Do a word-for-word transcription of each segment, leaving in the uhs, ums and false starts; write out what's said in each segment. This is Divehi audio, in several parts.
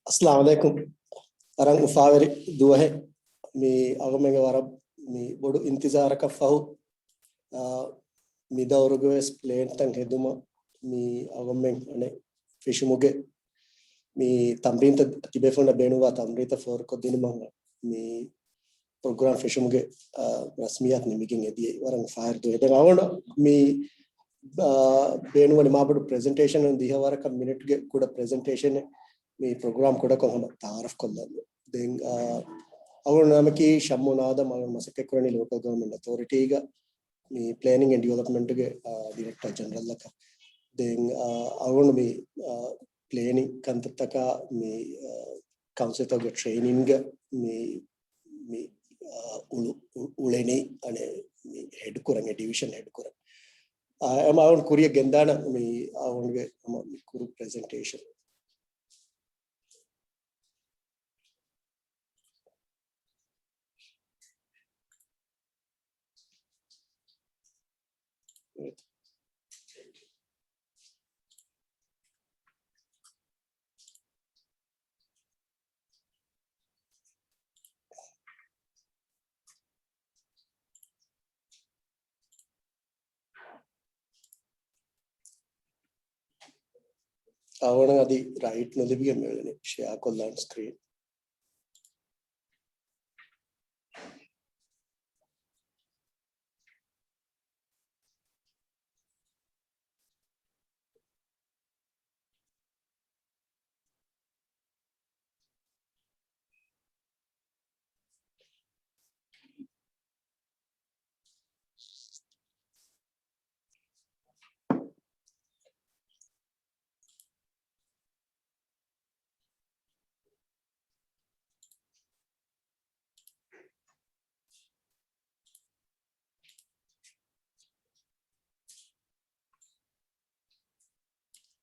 އައްސަލާމު ޢަލައިކުމް. ވަރަށް އުފާވެރި ދުވަހެއް. މި އަޅުގަނޑުމެންގެ ވަރަށް މި ބޮޑު އިންތިޒާރަކަށް ފަހު، އާ، މި ދައުރުގެ ވެސް ޕްލޭންތައް ހެދުމަށް މި އަޅުގަނޑުމެން އަނެއް ފެށުމުގެ މި ތަމްރީންތައް ތިބޭފުޅުންނަށް ބޭނުންވާ ތަމްރީންތައް ފޯރުކޮށްދިނުމަށް މި ޕްރޮގްރާމް ފެށުމުގެ، އާ، ރަސްމިއްޔާތު ނިމިގެން އެދިޔައީ. ވަރަށް ފާހަރު ދުވަހެއް. ދެން އަޅުގަނޑު މި، އާ، ބޭނުންވަނީ މާބޮޑު ޕްރެޒެންޓޭޝަން، ދިހަ ވަރަކަށް މިނިޓްގެ ކުޑަ ޕްރެޒެންޓޭޝަނެއް މި ޕްރޮގްރާމް ކުޑަކޮށް ހަމަ ތައާރަފް ކޮށްލަން. ދެން، އާ، އަޅުގަނޑު ނަމަކީ ޝައްމޫން އާދަމް. އަޅުގަނޑު މަސައްކަތް ކުރަނީ ލޯކަލް ގަވަރންމަންޓް އޮތޯރިޓީގަ މި ޕްލޭނިން އެންޑް ޑިވެލޮޕްމަންޓްގެ، އާ، ޑިރެކްޓަރ ޖެނެރަލްއަކަށް. ދެން، އާ، އަޅުގަނޑު މި، އާ، ޕްލޭނިން ކަންތައްތަކާ މި، އާ، ކައުންސިލްތަކުގެ ޓްރެއިނިންގ މި، މި، އާ، އުޅު-، އު-، އުޅެނީ އަނެއް މި ހެޑް ކުރަން، އެ ޑިވިޝަން ހެޑް ކުރަން. އާ، އެމަ އަޅުގަނޑު ކުރިއަށް ގެންދާނަން މި އަޅުގަނޑުގެ ހަމަ މި ކުރު ޕްރެޒެންޓޭޝަން. އަޅުގަނޑަށް އަދި ރައިޓް ނުލިބިގެން މިއުޅެނީ. ޝެއާ ކޮށްލާން ސްކްރީން.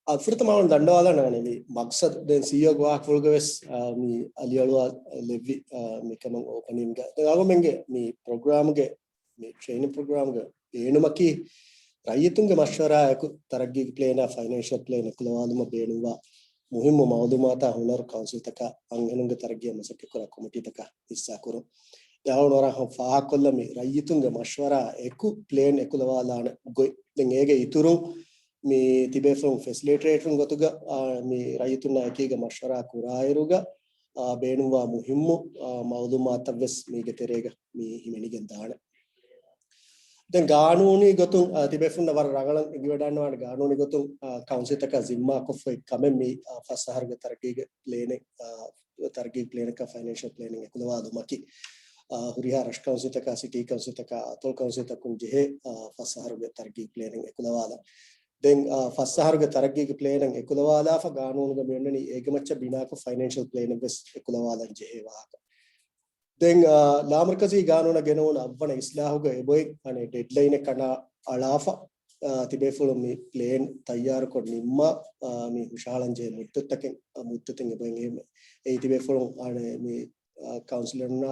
އަ، ފުރަތަމަ އަޅުގަނޑު ދަންނަވާލަން އަނެއް މި މަގްސަދު. ދެން ސީއީއޯގެ ވާހަކަފުޅުގަ ވެސް، އަ، މި އަލިއަޅުވާ ލެއްވި، އަ، މިކަމަށް އޯޕަނިންގ. ދެން އަޅުގަނޑުމެންގެ މި ޕްރޮގްރާމްގެ މި ޓްރެއިނިން ޕްރޮގްރާމްގެ ބޭނުމަކީ، ރައްޔިތުންގެ މަޝްވަރާ އެކު ތަރައްގީގެ ޕްލޭނާ ފައިނޭންޝަލް ޕްލޭން އެކުލަވާލުމަށް ބޭނުންވާ މުހިއްމު މައުލޫމާތާ ހުނަރު ކައުންސިލްތަކާ އަންހެނުންގެ ތަރައްގީއަށް މަސައްކަތްކުރާ ކޮމިޓީތަކާ ހިއްސާކުރުން. ދެން އަޅުގަނޑު ވަރަށް ފާހަގަކޮށްލަން މި ރައްޔިތުންގެ މަޝްވަރާ އެކު ޕްލޭން އެކުލަވާލާނެ ގޮތް. ދެން އޭގެ އިތުރުން މި ތިބޭފުޅުން ފެސިލިޓޭޓަރުން ގޮތުގަ، އާ، މި ރައްޔިތުންނާ އެކީގަ މަޝްވަރާ ކުރާއިރުގަ، އާ، ބޭނުންވާ މުހިއްމު، އާ، މައުލޫމާތަށް ވެސް މީގެ ތެރޭގަ މި ހިމެނިގެން ދާނެ. ދެން ގާނޫނީ ގޮތުން، އާ، ތިބޭފުންނަށް ވަރަށް ރަނގަޅަށް އެނގިވަޑައިގަންނަވާނެ ގާނޫނީ ގޮތުން، އާ، ކައުންސިލްތަކަށް ޒިންމާކޮށްފައި ކަމެއް މި، އާ، ފަސް އަހަރުގެ ތަރައްގީގެ ޕްލޭނެއް، އާ، ތަރައްގީ ޕްލޭނަކާ ފައިނޭންޝަލް ޕްލޭނިން އެކުލަވާލުމަކީ، އާ، ހުރިހާ ރަށު ކައުންސިލްތަކާ، ސިޓީ ކައުންސިލްތަކާ، އަތޮޅު ކައުންސިލްތަކުން ޖެހޭ، އާ، ފަސް އަހަރުގެ ތަރައްގީ ޕްލޭނިން އެކުލަވާލަން. ދެން، އާ، ފަސް އަހަރުގެ ތަރައްގީގެ ޕްލޭނެއް އެކުލަވާލާފަ ގާނޫނުގަ މިއޮންނަނީ އޭގެ މައްޗަށް ބިނާކޮށް ފައިނޭންޝަލް ޕްލޭނެއް ވެސް އެކުލަވާލަން ޖެހޭ ވާހަކަ. ދެން، އާ، ލާމަރުކަޒީ ގާނޫނަށް ގެނައުނު އަށްވަނަ އިސްލާހުގަ އެބޮތް އަނެއް ޑެޑްލައިނެއް ކަނޑައަޅާފަ، އާ، ތިބޭފުޅުން މި ޕްލޭން ތައްޔާރުކޮށް ނިންމާ، އާ، މި ހުށަހަޅަން ޖެހޭ މުއްދަތަކެއް، އާ، މުއްދަތެއް އެބައިން އެ، އެއީ ތިބޭފުޅުން އަނެއް މި، އާ، ކައުންސިލަރުންނާ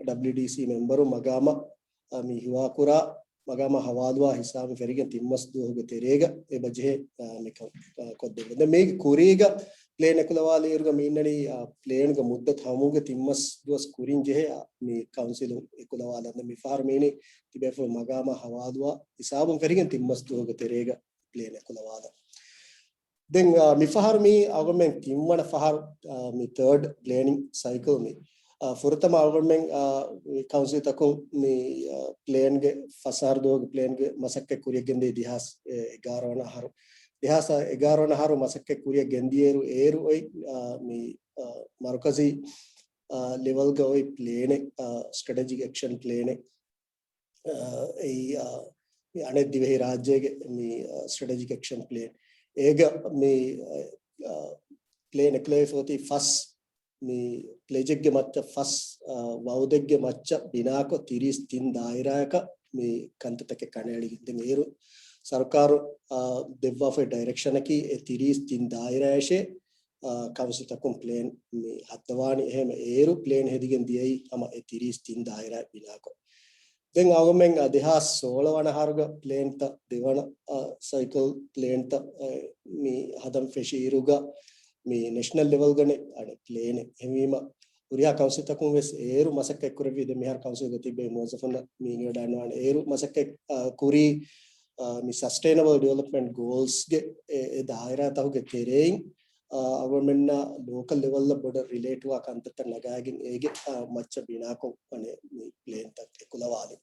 ޑަބްލިއުޑީސީ މެމްބަރު މަގާމަށް، އާ، މި ހިވާކުރާ މަގާމާ ހަވާލުވާ ހިސާބުން ފެށިގެން ތިން މަސް ދުވަހުގެ ތެރޭގަ އެބަޖެހޭ، އާ، މިކަން، އާ، ކޮށްދެއްވުން. ދެން މީގެ ކުރީގަ ޕްލޭން އެކުލަވާލިއިރުގަ މި އިންނަނީ، އާ، ޕްލޭންގެ މުއްދަތު ހަމަވުމުގެ ތިން މަސް ދުވަސް ކުރިން ޖެހޭ، އާ، މި ކައުންސިލުން އެކުލަވާލަން. ދެން މި ފަހަރު މިއިނީ ތިބޭފުޅުން މަގާމާ ހަވާލުވާ ހިސާބުން ފެށިގެން ތިން މަސް ދުވަހުގެ ތެރޭގަ ޕްލޭން އެކުލަވާލަން. ދެން، އާ، މި ފަހަރު މީ އަޅުގަނޑުމެން ތިންވަނަ ފަހަރު، އާ، މި ތާޑް ޕްލޭނިން ސައިކަލް މި. އާ، ފުރަތަމަ އަޅުގަނޑުމެން، އާ، މި ކައުންސިލްތަކުން މި، އާ، ޕްލޭންގެ ފަސް އަހަރު ދުވަހުގެ ޕްލޭންގެ މަސައްކަތް ކުރިއަށް ގެންދިޔަ ދެހާސް އެގާރަ ވަނަ އަހަރު. ދެހާސް އެގާރަ ވަނަ އަހަރު މަސައްކަތް ކުރިއަށް ގެންދިޔައިރު އޭރު އޮތް، އާ، މި، އާ، މަރުކަޒީ، އާ، ލެވަލްގަ އޮތް ޕްލޭނެއް، އާ، ސްޓްރެޓެޖިކް އެކްޝަން ޕްލޭނެއް. އާ، އެއީ، އާ، މި އަނެއް ދިވެހި ރާއްޖޭގެ މި، އާ، ސްޓްރެޓެޖިކް އެކްޝަން ޕްލޭން. އޭގަ މި، އާ، ޕްލޭން އެކުލެވިފަ އޮތީ ފަސް މި ޕްލެޖެއްގެ މައްޗަށް ފަސް، އާ، ވައުދެއްގެ މައްޗަށް ބިނާކޮށް ތިރީސް ތިން ދާއިރާއަކަށް މި ކަންތައްތަކެއް ކަނޑައެޅިގެން. ދެން އޭރު ސަރުކާރު، އާ، ދެއްވާފައި ޑައިރެކްޝަނަކީ އެ ތިރީސް ތިން ދާއިރާއަށޭ، އާ، ކައުންސިލްތަކުން ޕްލޭން މި ހައްދަވާނީ. އެހެން އޭރު ޕްލޭން ހެދިގެން ދިޔައީ ހަމަ އެ ތިރީސް ތިން ދާއިރާ ބިނާކޮށް. ދެން އަޅުގަނޑުމެން ދެހާސް ސޯޅަ ވަނަ އަހަރުގަ ޕްލޭންތައް ދެވަނަ، އާ، ސައިކަލް ޕްލޭންތައް، އާ، މި ހަދަން ފެށިއިރުގަ، މި ނޭޝަނަލް ލެވެލްގަނެ އަނެއް ޕްލޭނެއް. އެހެންވީމަ ހުރިހާ ކައުންސިލްތަކުން ވެސް އޭރު މަސައްކަތް ކުރެއްވި ދެ މިހާރު ކައުންސިލްގަ ތިބޭ މުވައްޒަފުންނަށް މި އިނގިވަޑާންވާނެ އޭރު މަސައްކަތް، އާ، ކުރީ، އާ، މި ސަސްޓެއިނަބަލް ޑިވެލޮޕްމަންޓް ގޯލްސްގެ އެ، އެ ދާއިރާތަކުގެ ތެރެއިން، އާ، އަޅުގަނޑުމެންނަށް ލޯކަލް ލެވެލްއަށް ބޮޑަށް ރިލޭޓްވާ ކަންތައްތައް ނަގާގެން އޭގެ، އާ، މައްޗަށް ބިނާކޮށް އަނެއް މި ޕްލޭންތައް އެކުލަވާލި.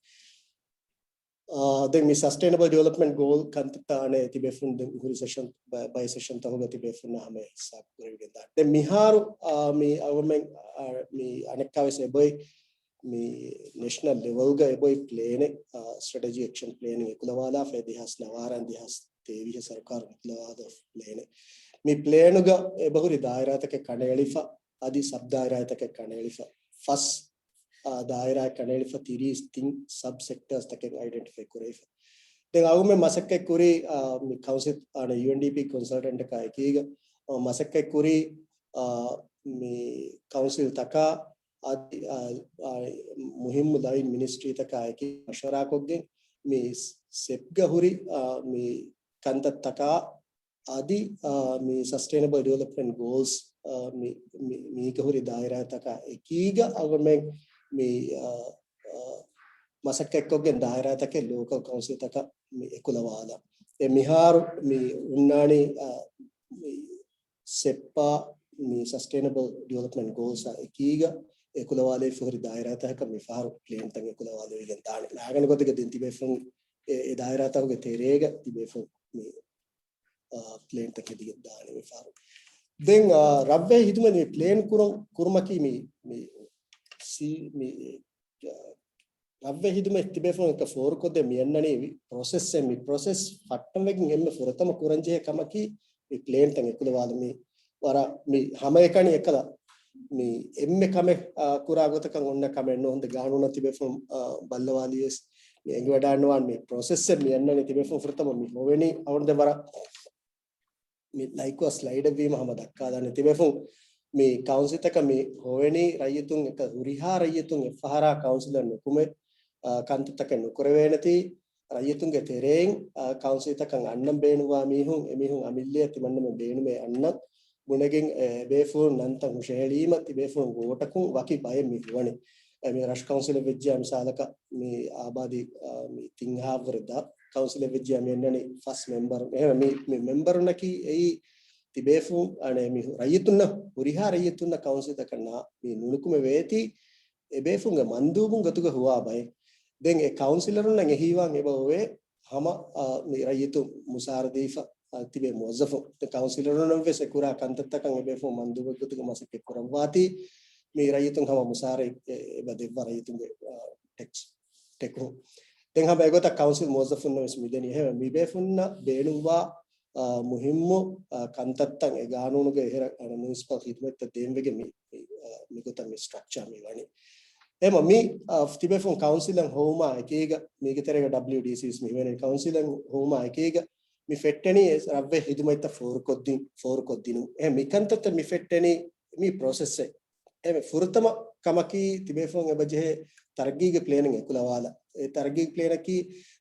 އާ، ދެން މި ސަސްޓެއިނަބަލް ޑިވެލޮޕްމަންޓް ގޯލް ކަންތައްތައް އަނެއް ތިބޭފުން ދެން ހުރި ސެޝަން ބަ-، ބައެއް ސެޝަންތަކުގަ ތިބޭފުންނަށް ހަމަ ހިސާބު ކުރެވިގެން ދާނެ. ދެން މިހާރު، އާ، މި އަޅުގަނޑުމެން، އާ، މި އަނެއްކާވެސް އެބޮތް މި ނޭޝަނަލް ލެވެލްގަ އެބޮތް ޕްލޭނެއް، އާ، ސްޓްރެޓެޖީ އެކްޝަން ޕްލޭނެއް އެކުލަވާލާފަ ދެހާސް ނަވާރަ ދެހާސް ތޭވީހަ ސަރުކާރުން އެކުލަވާލާ ޕްލޭނެއް. މި ޕްލޭނުގަ އެބަހުރި ދާއިރާތަކެއް ކަނޑައެޅިފަ، އަދި ސަބް ދާއިރާތަކެއް ކަނޑައެޅިފަ. ފަސް، އާ، ދާއިރާއެއް ކަނޑައެޅިފަ ތިރީސް ތިން ސަބް ސެކްޓާސް ތަކެއް އައިޑެންޓިފައި ކުރެވިފަ. ދެން އަޅުގަނޑުމެން މަސައްކަތް ކުރީ، އާ، މި ކައުންސިލް، އާ، ޔޫއެންޑީޕީ ކޮންސަލްޓަންޓަކާ އެކީގަ، އާ، މަސައްކަތް ކުރީ، އާ، މި ކައުންސިލް ތަކާ އަދި، އާ، އާ، މުހިއްމު ލައިން މިނިސްޓްރީ ތަކާ އެކީ މަޝްވަރާކޮށްގެން މި ސެޕްގަ ހުރި، އާ، މި ކަންތައްތަކާ އަދި، އާ، މި ސަސްޓެއިނަބަލް ޑިވެލޮޕްމަންޓް ގޯލްސް، އާ، މި، މި، މީގަ ހުރި ދާއިރާތަކާ އެކީގަ އަޅުގަނޑުމެން މި، އާ، އާ، މަސައްކަތްކޮށްގެން ދާއިރާތަކެއް ލޯކަލް ކައުންސިލްތަކަށް މި އެކުލަވާލަން. އެ މިހާރު މި އޮންނާނީ، އާ، މި ސެޕްއާ މި ސަސްޓެއިނަބަލް ޑިވެލޮޕްމަންޓް ގޯލްސްއާ އެކީގަ އެކުލަވާލެވިފަ ހުރި ދާއިރާތަކަށް މިފަހަރު ޕްލޭންތައް އެކުލަވާލެވިގެން ދާނެ. ނާގަނޑު ގޮތެއްގަ ދެން ތިބޭފުން އެ، އެ ދާއިރާތަކުގެ ތެރޭގަ ތިބޭފުން މި އާ، ޕްލޭންތައް ހެދިގެން ދާނެ މިފަހަރު. ދެން، އާ، ރަށްވެހި ހިދުމަތް މި ޕްލޭން ކުރުން، ކުރުމަކީ މި، މި ސީ، މި، އާ، ރަށްވެހި ހިދުމަތް ތިބޭފުޅުން އެކަ ފޯރުކޮށްދޭ މި އަންނަނީ މި ޕްރޮސެސްއެއް، މި ޕްރޮސެސް ފައްޓަންވެގެން އެންމެ ފުރަތަމަ ކުރަންޖެހޭ ކަމަކީ މި ޕްލޭންތައް އެކުލަވާލު މި ވަރަށް މި ހަމައެކަނި އެކަލަ މި އެންމެ ކަމެއް، އާ، ކުރާ ގޮތަކަށް އޮންނަ ކަމެއް ނޫން. ދެ ގާނޫނަށް ތިބޭފުޅުން، އާ، ބައްލަވާލިޔަސް މި އެނގިވަޑާންވާން މި ޕްރޮސެސްއެއް މި އަންނަނީ ތިބޭފުން ފުރަތަމަ މި ހޮވެނީ އަވަންދެ ވަރަށް މި ލައިކު ސްލައިޑެއް ވީމަ ހަމަ ދައްކާލާނެ ތިބޭފުން މި ކައުންސިލްތަކަށް މި ހޮވެނީ ރައްޔިތުން އެކަ ހުރިހާ ރައްޔިތުން އެއްފަހަރާ ކައުންސިލަށް ނުކުމެ، އާ، ކަންތައްތަކެއް ނުކުރެވޭނެތީ ރައްޔިތުންގެ ތެރެއިން، އާ، ކައުންސިލްތަކަށް އަންނަން ބޭނުންވާ މީހުން އެމީހުން އަމިއްލައަށް ތިމަންނަމެން ބޭނުމޭ އަންނަން ބުނެގެން އެ ބޭފުޅުން ނަންތައް ހުށަހެޅީމަ ތިބޭފުޅުން ވޯޓަކުން ވަކި ބައެއް މި ހުވަނީ. އެ މި ރަށު ކައުންސިލެއް ވެއްޖެޔާ މިސާލަކަށް މި އާބާދީ، އާ، މި ތިން ހާފް ވުރެ ދާ ކައުންސިލެއް ވެއްޖެޔާ މި އަންނަނީ ފަސް މެމްބަރު. އެހެން މި، މި މެމްބަރުންނަކީ އެއީ ތިބޭފުޅުން އަނެއް މި ރައްޔިތުންނަށް ހުރިހާ ރައްޔިތުންނަށް ކައުންސިލްތަކަށް ނާ މި ނުނުކުމެވޭތީ އެބޭފުންގެ މަންދޫބުން ގޮތުގަ ހުވާ ބައެއް. ދެން އެ ކައުންސިލަރުންނަށް އެހީވާން އެބަ އޮވޭ ހަމަ، އާ، މި ރައްޔިތުން މުސާރަ ދީފަ، އާ، ތިބޭ މުވައްޒަފުން. ދެ ކައުންސިލަރުންނަށް ވެސް އެ ކުރާ ކަންތައްތަކަށް އެބޭފުން މަންދޫބެއް ގޮތުގަ މަސައްކަތް ކުރައްވާތީ މި ރައްޔިތުން ހަމަ މުސާރަ އެ، އެބަ ދެއްވާ ރައްޔިތުންގެ، އާ، ޓެކްސް ޓެކު. ދެން ހަމަ އެގޮތަށް ކައުންސިލް މުވައްޒަފުންނަށް ވެސް މިދެނީ. އެހެން މިބޭފުންނަށް ބޭނުންވާ، އާ، މުހިއްމު، އާ، ކަންތައްތައް އެ ގާނޫނުގެ އެހެރަ، އަނެއް މުނިސިޕަލް ޚިދުމަތްތައް ދޭންވެގެން މި، މި، އާ، މިގޮތަށް މި ސްޓްރަކްޗާ މި ވަނީ. އެމަ މި، އާ، ތިބޭފުން ކައުންސިލަށް ހޮވުމާ އެކީގަ، މީގެ ތެރޭގަ ޑަބްލިއުޑީސީސް މި ހިމެނޭ ކައުންސިލަށް ހޮވުމާ އެކީގަ، މި ފެއްޓެނީ އެ ރަށްވެ ހިދުމަތްތައް ފޯރުކޮށްދިން، ފޯރުކޮށްދިނުން. އެހެން މި ކަންތައްތައް މި ފެއްޓެނީ މި ޕްރޮސެސްއެއް. އެ ފުރަތަމަ ކަމަކީ ތިބޭފުން އެބަޖެހޭ ތަރައްގީގެ ޕްލޭނެއް އެކުލަވާލަ. އެ ތަރައްގީގެ ޕްލޭނަކީ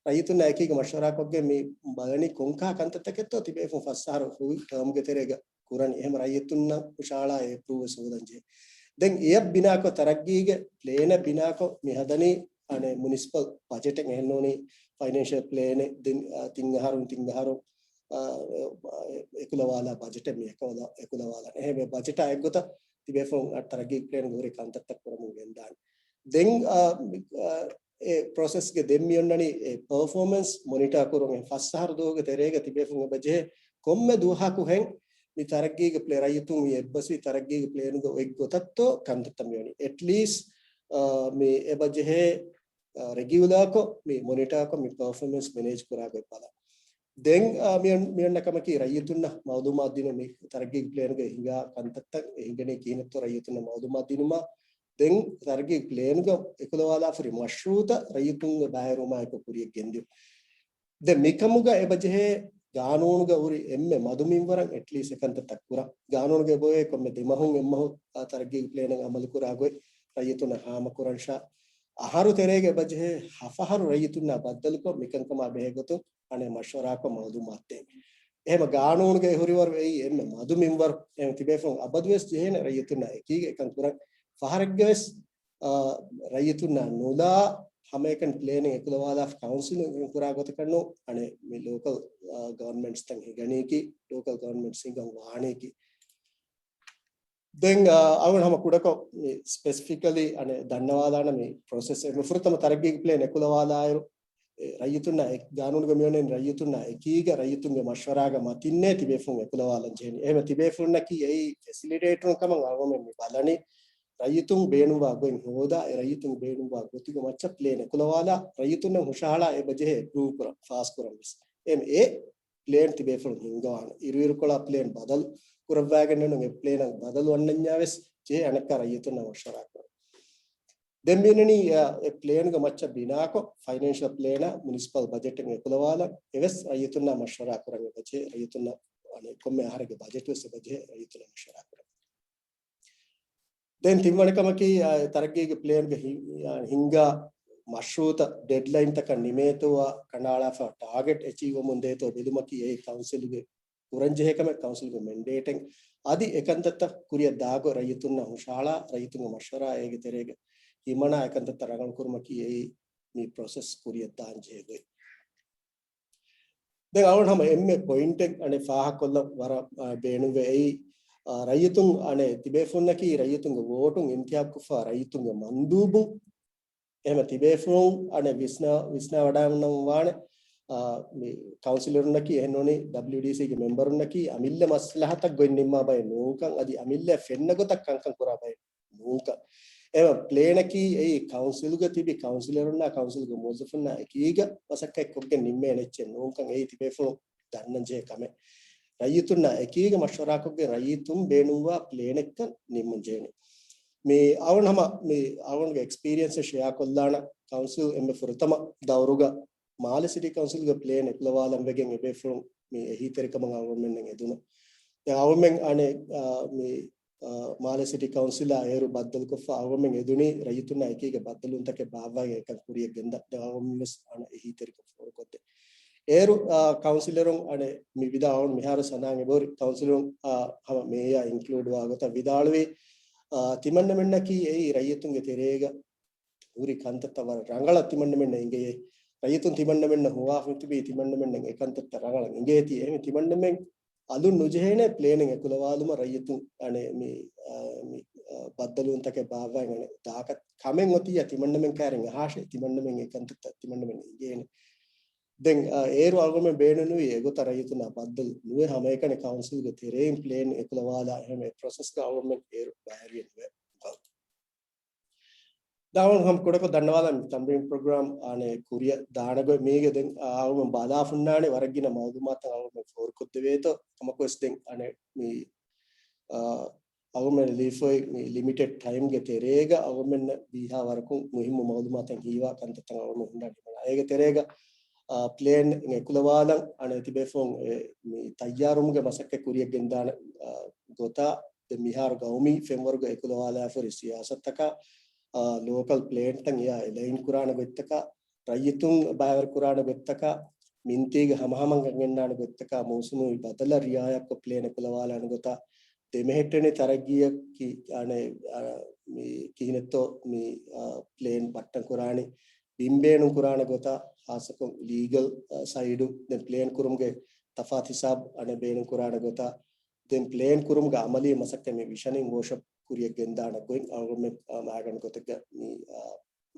ރައްޔިތުންނާ އެކީގަ މަޝްވަރާކޮށްގެން މި ބަލަނީ ކޮންކާ ކަންތައްތަކެއްތޯ ތިބޭފުން ފަސް އަހަރު ހުވި ޓާމްގެ ތެރޭގަ ކުރަނީ. އެހެން ރައްޔިތުންނަށް ހުށަހަޅާ އެ އެޕްރޫވް ވެސް ހޯދަންޖެހޭ. ދެން އެއަށް ބިނާކޮށް ތަރައްގީގެ ޕްލޭނަށް ބިނާކޮށް މި ހަދަނީ އަނެއް މުނިސިޕަލް ބަޖެޓެއް އެހެންނޫނީ ފައިނޭންޝަލް ޕްލޭނެއް ދެން، އާ، ތިން އަހަރުން ތިން އަހަރު، އާ، އެ، އެކުލަވާލާ ބަޖެޓެއް މި އެކުލަ-، އެކުލަވާލާ. އެހެން ބަޖެޓާ އެއްގޮތަށް ތިބޭފުން އަ، ތަރައްގީ ޕްލޭންގެ ހުރި ކަންތައްތައް ކުރަމުން ގެންދާނެ. ދެން، އާ، މި، އާ، އެ ޕްރޮސެސްގެ ދެން މި އޮންނަނީ އެ ޕަރފޯމަންސް މޮނިޓާ ކުރުން. އެ ފަސް އަހަރު ދުވަހުގެ ތެރޭގަ ތިބޭފުން އެބަޖެހޭ ކޮންމެ ދުވަހަކު ހެން މި ތަރައްގީގެ ޕްލޭ-، ރައްޔިތުން މި އެއްބަސްވީ ތަރައްގީގެ ޕްލޭނުގަ އޮތް ގޮތަށްތޯ ކަންތައްތައް މިވަނީ. އެޓްލީސްޓް، އާ، މި އެބަޖެހޭ، އާ، ރެގިއުލާކޮށް މި މޮނިޓާކޮށް މި ޕަރފޯމަންސް މެނޭޖް ކުރާ ގޮތް ބަލަން. ދެން، އާ، މި އޮން-، މި އޮންނަ ކަމަކީ ރައްޔިތުންނަށް މައުލޫމާތު ދިނުން މި ތަރައްގީގެ ޕްލޭނުގަ ހިނގާ ކަންތައްތައް އެ ހިނގަނީ ކިހިނެއްތޯ ރައްޔިތުންނަށް މައުލޫމާތު ދިނުމަށް. ދެން ތަރައްގީ ޕްލޭނުގަ އެކުލަވާލާފަ ހުރި މަޝްރޫއުތައް ރައްޔިތުންގެ ބައިވެރިވުމާއެކު ކުރިޔަށް ގެންދިއުން. ދެން މިކަމުގަ އެބަޖެހޭ ގާނޫނުގަ ހުރި އެންމެ މަދު މިންވަރަށް އެޓްލީސްޓް އެކަންތައް ތައް ކުރަން. ގާނޫނުގަ އެބައޮވޭ ކޮންމެ ދެ މަހުން އެއްމަހު އާ ތަރައްގީ ޕްލޭނެއް އަމަލު ކުރާ ގޮތް ރައްޔިތުންނަށް ހާމަ ކުރަންށާ. އަހަރު ތެރޭގަ އެބަޖެހޭ ހަފަހަރު ރައްޔިތުންނާ ބައްދަލުކޮށް މިކަންކަމާ ބެހޭ ގޮތުން އަނެއް މަޝްވަރާކޮށް މައުލޫމާތު ދޭން. އެހެމަ ގާނޫނުގައި ހުރިވަރު އެއީ އެންމެ މަދު މިންވަރު. އެހެމަ ތިބޭފުޅުން އަބަދުވެސް ޖެހޭނެ ރައްޔިތުންނާ އެކީގަ އެކަން ކުރަން. ފަހަރެއްގަވެސް އާ، ރައްޔިތުންނާ ނުލާ ހަމައެކަނި ޕްލޭނެއް އެކުލަވާލާފަ ކައުންސިލުން ކުރާ ގޮތަކަށް ނޫން، އަނެއް މި ލޯކަލް، އާ، ގަވަރންމަންޓްސްތައް ހިނގަނީކީ، ލޯކަލް ގަވަރންމަންޓްސް ހިނގަން ވާނީކީ. ދެން، އާ، އަޅުގަނޑު ހަމަ ކުޑަކޮށް މި ސްޕެސިފިކަލީ އަނެއް ދަންނަވާލާނަ މި ޕްރޮސެސް އެ ފުރަތަމަ ތަރައްގީގެ ޕްލޭން އެކުލަވާލާއިރު، އެ، ރައްޔިތުންނާ އެ-، ގާނޫނުގަ މިވަނީ ރައްޔިތުންނާ އެކީގަ ރައްޔިތުންގެ މަޝްވަރާގަ މަތިންނޭ ތިބޭފުޅުން އެކުލަވާލަން ޖެހެނީ. އެހެމަ ތިބޭފުޅުންނަކީ އެއީ ފެސިލިޓޭޓަރުން ކަމަށް އަޅުގަނޑުމެން މި ބަލަނީ. ރައްޔިތުން ބޭނުންވާ ގޮތް ހޯދާ، އެ ރައްޔިތުން ބޭނުންވާ ގޮތުގެ މައްޗަށް ޕްލޭން އެކުލަވާލާ، ރައްޔިތުންނަށް ހުށަހަޅާ އެބަ ޖެހޭ އެޕްރޫވް ކުރަން، ފާސް ކުރަން ވެސް. އެމް އޭ ޕްލޭން ތިބޭފުޅުން ހިންގަވާނެ. އިރުއިރުކޮޅާ ޕްލޭން ބަދަލު ކުރައްވާގެން ނޫން، އެ ޕްލޭނަށް ބަދަލު އަންނަންޏާ ވެސް ޖެހޭ އަނެއްކާ ރައްޔިތުންނާ މަޝްވަރާ ކުރަން. ދެން މިއިންނަނީ، އަ، އެ ޕްލޭންގެ މައްޗަށް ބިނާކޮށް، ފައިނޭންޝަލް ޕްލޭނާ މުނިސިޕަލް ބަޖެޓެއް އެކުލަވާލަން އެވެސް ރައްޔިތުންނާ މަޝްވަރާ ކުރަން އެބަޖެހޭ. ރައްޔިތުންނަށް އަނެއް ކޮންމެ އަހަރެއްގެ ބަޖެޓް ވެސް އެބަޖެހޭ ރައްޔިތުންނާ މަޝްވަރާ ކުރަން. ދެން ތިންވަނަ ކަމަކީ، އަ، ތަރައްގީގެ ޕްލޭންގެ ހި-، އަ، ހިންގާ މަޝްރޫއުތައް ޑެޑްލައިންތަކަށް ނިމޭތޯއާ ކަނޑައަޅާފަ ޓާގެޓް އެޗީވްވަމުން ދޭތޯ ބެލުމަކީ އެއީ ކައުންސިލުގެ ކުރަންޖެހޭ ކަމެއް، ކައުންސިލްގެ މެންޑޭޓެއް. އަދި އެކަންތައްތައް ކުރިއަށް ދާގޮތް ރައްޔިތުންނަށް ހުށަހަޅާ، ރައްޔިތުންގެ މަޝްވަރާ އޭގެ ތެރޭގަ ހިމަނާ އެކަންތައްތައް ރަނގަޅު ކުރުމަކީ އެއީ މި ޕްރޮސެސް ކުރިއަށް ދާން ޖެހޭ ގޮތް. ދެން އަޅުގަނޑު ހަމަ އެންމެ ޕޮއިންޓެއް އަނެއް ފާހަގަކޮށްލަން ވަރަށް، އާ، ބޭނުންވޭ. އެއީ، އާ، ރައްޔިތުން އަނެއް ތިބޭފުޅުންނަކީ ރައްޔިތުންގެ ވޯޓުން އިންތިހާބުކޮށްފަ ރައްޔިތުންގެ މަންދޫބުން. އެހެމަ ތިބޭފުޅުން އަނެއް ވިސްނާ، ވިސްނާ ވަޑައިގަންނަވާނެ، އާ، މި ކައުންސިލަރުންނަކީ އެހެންނޫނީ ޑަބްލިޔުޑީސީގެ މެމްބަރުންނަކީ އަމިއްލަ މަސްލަހަތަށް ގޮތް ނިންމާ ބައެއް ނޫންކަން، އަދި އަމިއްލަ ފެންނަ ގޮތަށް ކަންކަން ކުރާ ބައެއް ނޫންކަން. އެހެން ޕްލޭނަކީ އެއީ ކައުންސިލުގަ ތިބި ކައުންސިލަރުންނާ ކައުންސިލުގެ މުވައްޒަފުންނާ އެކީގަ މަސައްކަތްކޮށްގެން ނިންމޭނެ އެއްޗެއް ނޫންކަން އެއީ ތިބޭފުޅުން ދަންނަން ޖެހޭ ކަމެއް. ރައްޔިތުންނާ އެކީގަ މަޝްވަރާކޮށްގެން ރައްޔިތުން ބޭނުންވާ ޕްލޭނެއްކަން ނިންމަން ޖެހޭނެ. މި އަޅުގަނޑު ހަމަ މި އަޅުގަނޑުގެ އެކްސްޕީރިއެންސެއް ޝެއާ ކޮށްލާނަ. ކައުންސިލް އެންމެ ފުރަތަމަ ދައުރުގަ މާލެ ސިޓީ ކައުންސިލްގެ ޕްލޭން އެކުލަވާލަން ވެގެން އެބޭފުޅުން މި އެހީތެރިކަމަށް އަޅުގަނޑުމެންނަށް އެދުނު. ދެން އަޅުގަނޑުމެން އަނެއް، އާ، މި، އާ، މާލެ ސިޓީ ކައުންސިލާ އޭރު ބައްދަލުކޮށްފަ އަޅުގަނޑުމެން އެދުނީ ރައްޔިތުންނާ އެކީގެ ބައްދަލުވުންތަކެއް ބާއްވައިގެން އެކަން ކުރިއަށް ގެންދަން. ދެން އަޅުގަނޑުމެން ވެސް އަނެއް އެހީތެރިކަން ފޯރުކޮށްދޭ. އޭރު، އާ، ކައުންސިލަރުން އަނެއް މި ވިދާޅުވި މިހާރު ސަނާން އެބަހުރި ކައުންސިލުން، އާ، ހަމަ މޭޔާ އިންކްލޫޑްވާ ގޮތަށް ވިދާޅުވީ، އާ، ތިމަންނަމެންނަކީ އެއީ ރައްޔިތުންގެ ތެރޭގަ ހުރި ކަންތައްތައް ވަރަށް ރަނގަޅަށް ތިމަންނަމެންނަށް އިނގެޔޭ. ރައްޔިތުން ތިމަންނަމެންނަށް ހޮވާފަ ތިބީ ތިމަންނަމެންނަށް އެ ކަންތައްތައް ރަނގަޅަށް އިނގޭތީ. އެހެން ތިމަންނަމެން އަލުން ނުޖެހޭނެ ޕްލޭނެއް އެކުލަވާލުމަށް ރައްޔިތުން އަނެއް މި، އާ، މި، އާ، ބައްދަލުވުންތަކެއް ބާއްވައިގަނެ ދާކަށް ކަމެއް އޮތިއްޔާ ތިމަންނަމެން ކައިރިން އަހާށޭ ތިމަންނަމެން އެ ކަންތައްތައް ތިމަންނަމެން އިނގޭނެ. ދެން، އާ، އޭރު އަޅުގަނޑުމެން ބޭނުންވީ އެގޮތަށް ރައްޔިތުންނާ ބައްދަލު ނުވެ ހަމައެކަނި ކައުންސިލްގެ ތެރެއިން ޕްލޭން އެކުލަވާލާ އެހެން އެ ޕްރޮސެސްގަ އަޅުގަނޑުމެން އޭރު ބައިވެރިއެއް ނުވޭ. ދާވަން ހަމަ ކުޑަކޮށް ދަންނަވާލަން ތަމްރީން ޕްރޮގްރާމް އަނެއް ކުރިއަށް ދާނަގޮތް މީގެ ދެން އަޅުގަނޑު ބަލާ ހުންނާނެ ވަރަށް ގިނަ މައުލޫމާތު އަޅުގަނޑު ފޯރުކޮށްދެވޭތޯ. ކަމަކުވެސް ދެން އަނެއް މި، އާ، އަޅުގަނޑު ލިޔެފައި މި ލިމިޓެޑް ޓައިމްގެ ތެރޭގަ އަޅުގަނޑުމެންނަށް ވީހާ ވަރަކުން މުހިއްމު މައުލޫމާތެއް ހީވާ ކަންތައްތައް އަޅުގަނޑު ހުންނާނެ. އޭގެ ތެރޭގަ، އާ، ޕްލޭން އެކުލަވާލަން އަނެއް ތިބޭފުޅުން އެ، މި ތައްޔާރުވުމުގެ މަސައްކަތް ކުރިއަށް ގެންދާނެ، އާ، ގޮތާ ދެން މިހާރު ގައުމީ ފެންވަރުގަ އެކުލަވާލާފަ ހުރި ސިޔާސަތަކާ، އާ، ލޯކަލް ޕްލޭންތައް އެއާ އެލައިން ކުރާނެ ގޮތްތަކާ، ރައްޔިތުން ބައިވެރި ކުރާނެ ގޮތްތަކާ، މިންތީގެ ހަމަހަމަ ގަންގެންނާނެ ގޮތްތަކާ، މޫސުމީ ބަދަލަށް ރިއާޔަތްކޮށް ޕްލޭން އެކުލަވާލާނެ ގޮތާ، ދެމެހެއްޓެނި ތަރައްގީއަކީ، އަނެއް، އާ، މި ކިހިނެއްތޯ މި، އާ، ޕްލޭން ބައްޓަން ކުރާނީ، ބިން ބޭނުން ކުރާނެ ގޮތާ، ހާއްސަކޮށް ލީގަލް، އާ، ސައިޑު، ދެން ޕްލޭން ކުރުމުގެ ތަފާތު ހިސާބު އަނެއް ބޭނުން ކުރާނެ ގޮތާ، ދެން ޕްލޭން ކުރުމުގެ އަމަލީ މަސައްކަތް މި ވިޝަނިން ވޯކްޝޮޕް ކުރިއަށް ގެންދާނެ ގޮތް އަޅުގަނޑުމެން، އާ، މައިގަނޑު ގޮތެއްގަ މި، އާ،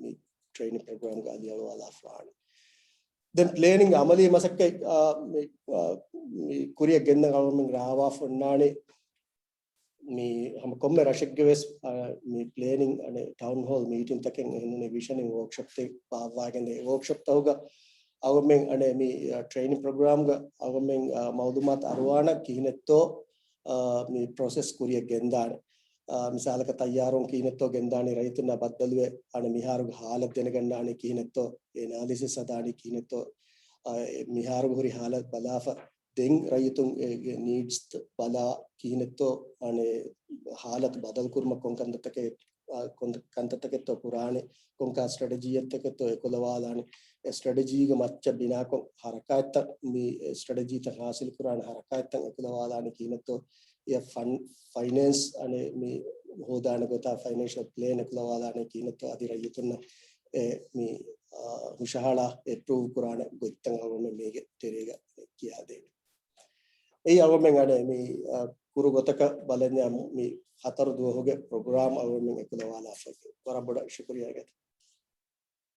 މި ޓްރެއިނިން ޕްރޮގްރާމްގަ އަލިއަޅުވާލާފަވާނެ. ދެން ޕްލޭނިން އަމަލީ މަސައްކަތް، އާ، މި، އާ، މި ކުރިއަށް ގެންދަން އަޅުގަނޑުމެން ރާވާފަ އޮންނާނެ. މި ހަމަ ކޮންމެ ރަށެއްގެ ވެސް، އާ، މި ޕްލޭނިން އަނެއް ޓައުން ހޯލް މީޓިން ތަކެއް އެހެންނޫނީ ވިޝަނިން ވޯކްޝޮޕްތައް ބާއްވާގެން ދޭ. ވޯކްޝޮޕް ތަކުގަ އަޅުގަނޑުމެން އަނެއް މި، އާ، ޓްރެއިނިން ޕްރޮގްރާމްގަ އަޅުގަނޑުމެން، އާ، މައުލޫމާތު އަރުވާނަ ކިހިނެއްތޯ، އާ، މި ޕްރޮސެސް ކުރިއަށް ގެންދާނެ. އާ، މިސާލަކަށް ތައްޔާރުން ކިހިނެއްތޯ ގެންދާނީ ރައްޔިތުންނާ ބައްދަލުވެ، އަނެއް މިހާރުގެ ހާލަތު ދެނެގަންނާނީ ކިހިނެއްތޯ، އެނާލިސިސް ހަދާނީ ކިހިނެއްތޯ، އާ، އެ މިހާރުގެ ހުރި ހާލަތު ބަލާފަ، ދެން ރައްޔިތުން އޭގެ ނީޑްސް ބަލާ ކިހިނެއްތޯ، އަނެއް ހާލަތު ބަދަލު ކުރުމަށް ކޮން ކަންތައްތަކެއް ކޮން ކަންތައްތަކެއްތޯ ކުރާނެ، ކޮންކާ ސްޓްރެޓެޖީއެއްތަކެއްތޯ އެކުލަވާލާނެ، އެ ސްޓްރެޓެޖީގެ މައްޗަށް ބިނާކޮށް ހަރަކާތްތައް، މި ސްޓްރެޓެޖީތައް ހާސިލް ކުރާނެ ހަރަކާތްތައް އެކުލަވާލާނެ ކިހިނެއްތޯ، އެ ފަން، ފައިނޭންސް އަނެއް މި ހޯދާނެ ގޮތާ ފައިނޭންޝަލް ޕްލޭން އެކުލަވާލާނެ ކިހިނެއްތޯ އަދި ރައްޔިތުންނަށް އެ މި، އާ، ހުށަހަޅާ އެޕްރޫވް ކުރާނެ ގޮތްތައް އަޅުގަނޑުމެން މީގެ ތެރޭގަ ކިޔާދޭނެ. އެއީ އަޅުގަނޑުމެން އަނެއް މި، އާ، ކުރު ގޮތަކަށް ބަލަންޏާ މި ހަތަރު ދުވަހުގެ ޕްރޮގްރާމް އަޅުގަނޑުމެން އެކުލަވާލާފައި. ވަރަށް ބޮޑަށް ޝުކުރިޔާ ގަތެ.